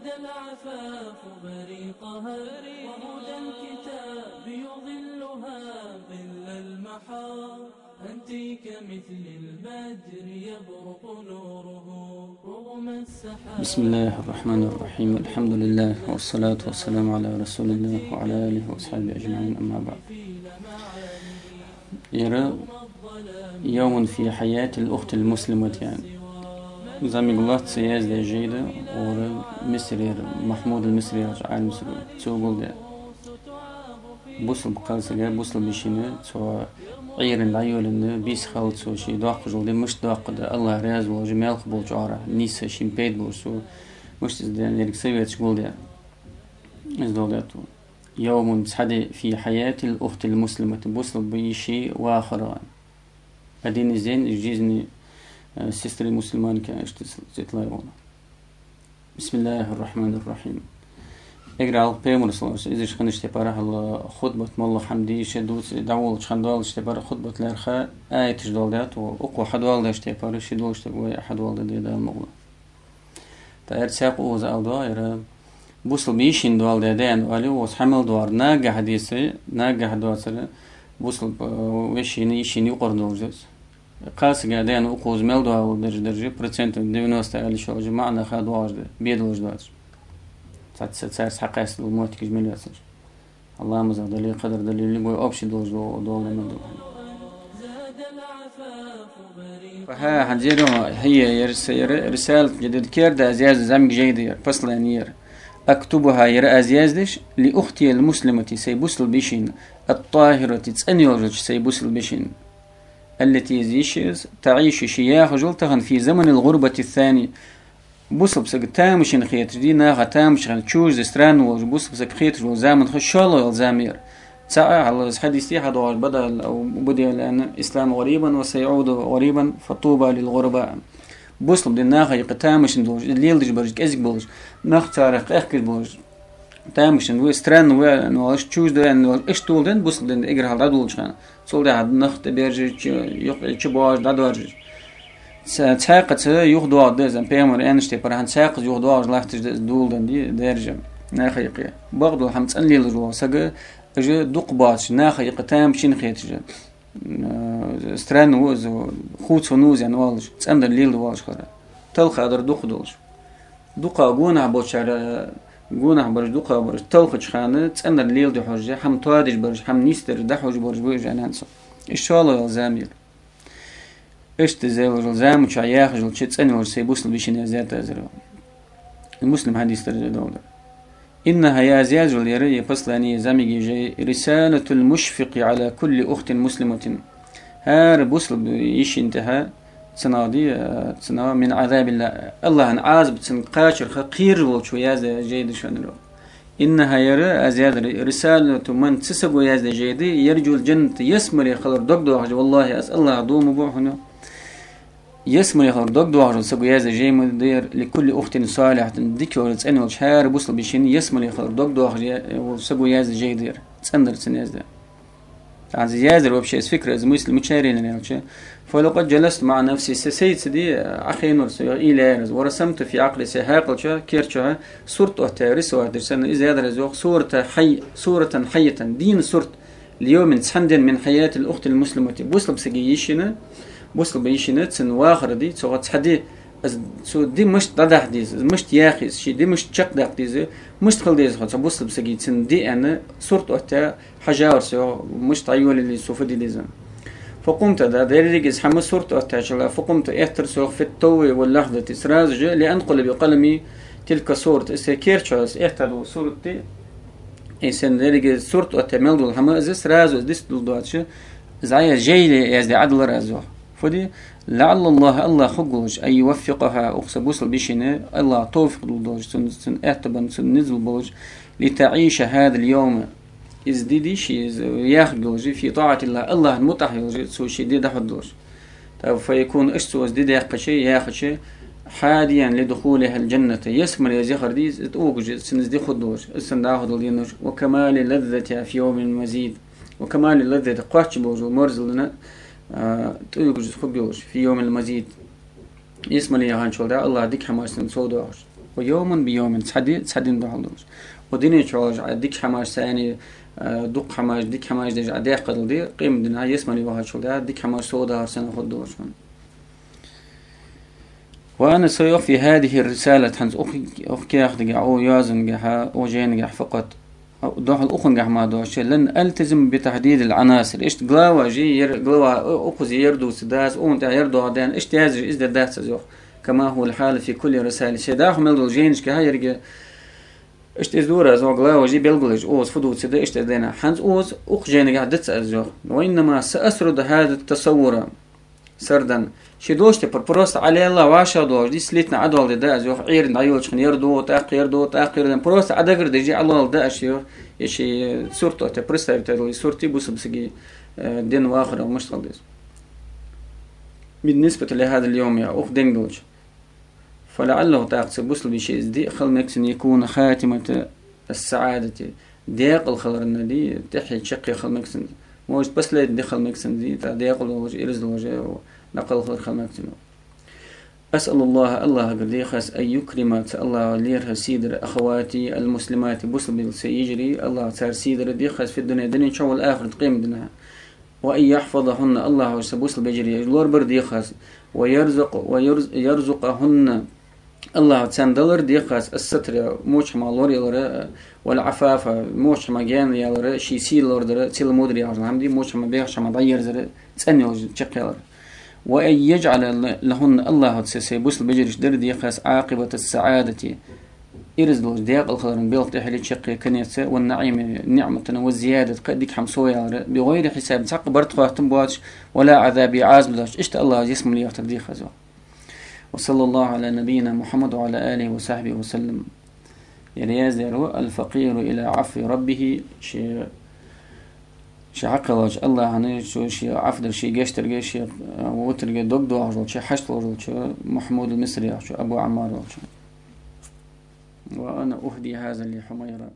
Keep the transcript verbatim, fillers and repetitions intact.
العفاف بريقها، وهدى الكتاب يظلها ظل المحار. أنت كمثل البدر يبرق نوره رغم السحاب. بسم الله الرحمن الرحيم. الحمد لله والصلاة والسلام على رسول الله وعلى آله وأصحابه أجمعين. أما بعد. Ер يوم في حياة الأخت المسلمة, яъни зӀамига лоацца яздаь жей да, укхаза Мисрера, Махьмуд ал-Мисри яхача Ӏалимсаго, цо гулдаь. Бусалба кхалсага, бусалба йишийна цу Ӏуйранна дӀайолаенна бийса хилча, цо ше доаккхаш дола ди мишта доаккхаргда, АллахӀ раьза волаш, маьлха болча оагӀорахьа нийсса шийна пайда болаш, цо мишта из дена, еррига советаш гулдаь. Из доаладаьд цо. يوم, цхьа ди, في حياة الأخت المسلمة, бусалба йиший вахарах. Один из дней из жизни, э, сестры мусульманки, иштта цитла йола. بسم الله الرحمن الرحيم. Эггара хьалха Пайхамара, саллаллахӀу Ӏалайхи ва саллам, из хиннача тайпара хьалха хутбат, моллагӀа хӀама дийша, дувца дӀаволлача хана доалача тайпара хутбата лаьрхӀа аяташ доаладаьд, укхо хьадоаладеча тайпара ше долаш таг вай хьадоаладаь, Дала мукъ лой. ТӀаккха ер цхьаькха укхаза ала доагӀа, ер бусалба йишийна доаладаь да аьнна оале, укхаза хьа мел доагӀар нагахьа деце, нагахьа доацар бусалба, э, вешийна, йишийна юкъара долаш да из. Кхалсага да аьнна укхаза мел доагӀаргдараш, даржа, процентов девяносто аьлча, уже маӀан ха доагӀаш да, бе долаш доацар. Цхьацца царца хьакъаьста дола моттигаш мел яцар. Ламаза дале, кхыдар дале, любой общий долаш дола, дола мел дола. ХӀа, хӀанз ер хьа, ер са, ер рисалат жей да, керда аз яздаь зӀамига жей да ер, послание ер. أكتبها, ер аз яздеш, لأختي المسلمة, сай бусалба йишийна, الطاهرة, цӀена йолча сай бусалба йишийна. التي, из йиша, تعيش, ше яхаш йола тахан, في زمن الغربة الثاني, бусалба саг тамашийна хеташ ди, наха тамашийна, чуждая страна волаш, бусалба саг хеташ вола заман ха, шоллагӀа йола зама я ер. ЦаӀ, хьалха из хьадис тӀа хьадоагӀаш, بدأ البدء الآن الإسلام غريبا وسيعود غريبا فطوبى للغرباء. Бусалба ди наха юкъе тамашийна долаш, леладеш бараш кӀезига болаш, нах царех къехкаш болаш, тамашийна ва, страна ва аьнна оалаш, чуждая аьнна оалаш, иштта дола ди бусалба дина эггара хьалха дӀадолалуча хана. Цул тӀехьагӀа нах тӀаберзаш, юкъе чубоагӀаш, дӀадоаржаш. Ца-, цхьаькхаза юхадоагӀаргда из, Пайхамара аьннача тайпара, хӀанз цхьаькхаза юхадоагӀаш латташ да из дола ди, даьржа, наха юкъе. Бакъдола хӀама цӀена лелаш вола саг, уж дукха боацаш, наха юкъе тамашийна хеташ, э, страна ва из, хувцавенна ва из аьнна оалаш, цӀендар леладе воалаш хилар. Талхадар дукха долаш. Дукха гонахьа болчар, гонахьа бараш, дукха бараш талхача хана цӀендар леладе хьожаш, хӀама тоадеш бараш, хӀама нийсдергда хьожаш бараш ба уж аьнна цо. Из шоллагӀа йола зама я ер. Иштта из йолаш йола зама чу яхаш йолча цӀена йолча сай бусалба йишийна яздаьд аз ер. Муслима хьадис тӀара доаладаьд. إنها, ер аз яздеш йола ер, ер послание, зӀамига жей, رسالة المشفق على كل أخت مسلمة. ХӀара бусалба йишийна тӀехьа цунах ди, э, цунах, من عذاب الله, АллахӀа Ӏазапах цунга кхачарах кхераш волчо яздаь жей да шоана ер. إنها, ер аз яздер, رسالة من, цу саго яздаь жей да, يرجو الجنة, ялсмале хилар дог доахаш, والله, аз АллахӀах дув ма буъ хьона. Ялсмале хилар дог доахаш вола саго яздаь жей ма дий ер, لكل أخت صالحة, дика йолаш, цӀена йолаш хӀара бусалба йишийна ялсмале хилар дог доахаш я-, вола саго яздаь жей да ер, цӀендар цунна яздаь. ХӀанз из яздаьр вообще, из фикра, из мысль мичара еннай аьлча, فلقد جلست مع نفسي, са сайца ди Ӏохайнавар со, йоах, уйла яьр аз, ورسمت في عقلي, сай хьаькъал чу, кер чу сурт оттаяь, рисовать дир санна, из яздаьр аз, йоах, صورة حي-, صورة حية, дийна сурт, ليوم, цхьан ден, من حياة الأخت المسلمة, бусалба сага йишийна, бусалба йишийна цун вахара ди, цох цхьа ди, из, цо ди мишта дӀадахьа деза, из мишта яха еза, ший ди мишта чакхдаккха деза, мишта хила деза хьо цу бусалба сага цун ди аьнна, сурт оттаяь, хьажавар со, йоах, мишта дӀайолале, цо фу де деза. فقمت, да, деррига из хӀама сурт оттаьчул, فقمت, эттар со, йоах, في التو واللحظة, сразу же, لأنقل بقلمي تلك الصورة, из сай кер чу, из этта дола сурт ди, из сай деррига сурт оттаяь мел дола хӀама, из сразу, из диста доацаш, зӀамига жей яздаь Ӏадалар аз, йоах. Фу ди? لعل الله, АллахӀ хургволаш, أن يوفقها, укх са бусалба йишийна АллахӀа товфикъ лургдолаш, цун, цун этта бан, цун низ лургболаш, لتعيش هذا اليوم, из ди дийша, из яхаргйолаш, في طاعة الله, АллахӀа мутӀахьа йолаш, цо ший ди дӀахьоргдолаш. ТӀаккха فيكون, иштта цо из ди даьккхача, яхача, حاديا لدخولها الجنة, ялсмале из яхар ди, из тӀаогаш, цун из ди хургдолаш, из цун дӀахо дола денаш, وكمال لذتها في يوم المزيد, وكمال لذتها, кхоачаш болаш бола мерзал дина, а, тӀаогаш из хургйолаш, في يوم المزيد. Ялсмале яханчул тӀехьа АллахӀа дика хӀамаш цунна совдоахаш. ويوما بيوم, цхьа ди цхьан дийнахьа духьал долаш. Укх дунен чу хьалха Ӏа дика хӀамаш санна, э, дукха хӀамаш, дика хӀамаш деш Ӏа даьккхадале, къематдийнахьа ялсмале вахачул тӀехьагӀа дика хӀамаш совдахар санна хургдолаш хьона. وأنا, со йоах, في هذه الرسالة, хӀанз укх, укх кехатагахьа, укх йоазонгахьа, укх жайнагахьа فقط, духьал укхангахьа мара доацаш, لن ألتزم بتحديد العناصر. Иштта главаш, ер глава, укхаза ер дувца дац, укхун тӀа ер доагӀа даьнна, иштта язъеш из дер дац аз, йоах. كما هو الحال في كل رسالة. Ший дӀахо мел долча жайнашкахьа еррига иштта из дора аз, йоах, главаш белгалъеш, укхаза фу дувца да, иштта дена. ХӀанз укхаза, укх жайнагахьа дац аз, йоах. وإنما سأسرد هذا التصور سردا. Ший долча тайпара просто Ӏалелла вӀашагӀдоалаш, действительно Ӏадоаладергда аз, йоах, Ӏуйрийна дӀайолча хана ер ду, тӀаккха ер ду, тӀаккха ер ду. Просто Ӏодагардеш Ӏалоаладергда аз, йоах, е ший сурто тӀа представить даь дола сурт бусалба сага, э, ден вахарах мишта хила деза. بالنسبة لهذا اليوم, яхаш, укх денга долча. فلعله, тӀаккха цу бусалба вешийна из ди хила мег цун, يكون خاتمة السعادة, даькъала хиларах ди, тӀехье чаккхе хила мег цун. Может, последний ди хила мег цун ди, тӀаккха даькъала долаш, ираз долаш, накъал хилар хила мег цун. أسأل الله, АллахӀагара дех аз, أن يكرم, цу АллахӀа лерхӀа сий дар, أخواتي المسلمات, бусалба са йижарий, АллахӀа цар сий дар дех аз, في الدنيا, дунен чу, والآخرة, къематдийнахьа. وأن يحفظهن, АллахӀа са бусалба йижарий лорабар дех аз, ويرزق, ويرز-, يرزقهن, АллахӀа царна далар дех аз, الستر, воча хӀамах лораялар, والعفاف, воча хӀамах гаьна ялар, ший сий лорадар, целомудрие яхаш дола хӀама да, воча хӀамах, бӀеха хӀамах дӀаерзар, цӀена йолаш чакхъялар. وأن يجعل لهن, АллахӀа цу са бусалба йижарашта дар дех аз, عاقبة السعادة, ираз долаш, даькъала хилара белха тӀехье, чаккхе, конец, والنعيم, ниӀмата, والزيادة, кхы а дика хӀама совъялар, بغير حساب, цхьаккха барт-хоаттам боацаш, ولا عذاب, Ӏазап доацаш, иштта АллахӀа ялсмале яхийтар дех аз, йоах. وصلى الله على نبينا محمد وعلى آله وصحبه وسلم. Ер яздаьр ва الفقير إلى عفو ربه, ше, ше хьакхеллача АллахӀана, цу ше Ӏафу дар, ше гешт дарга, ше, а, вутарга дог доахаш волча, хьашт волаш волча Махьмуд ал-Мисри яхача, Абу Ӏаммар волча. وأنا أهدي هذا لحميرة.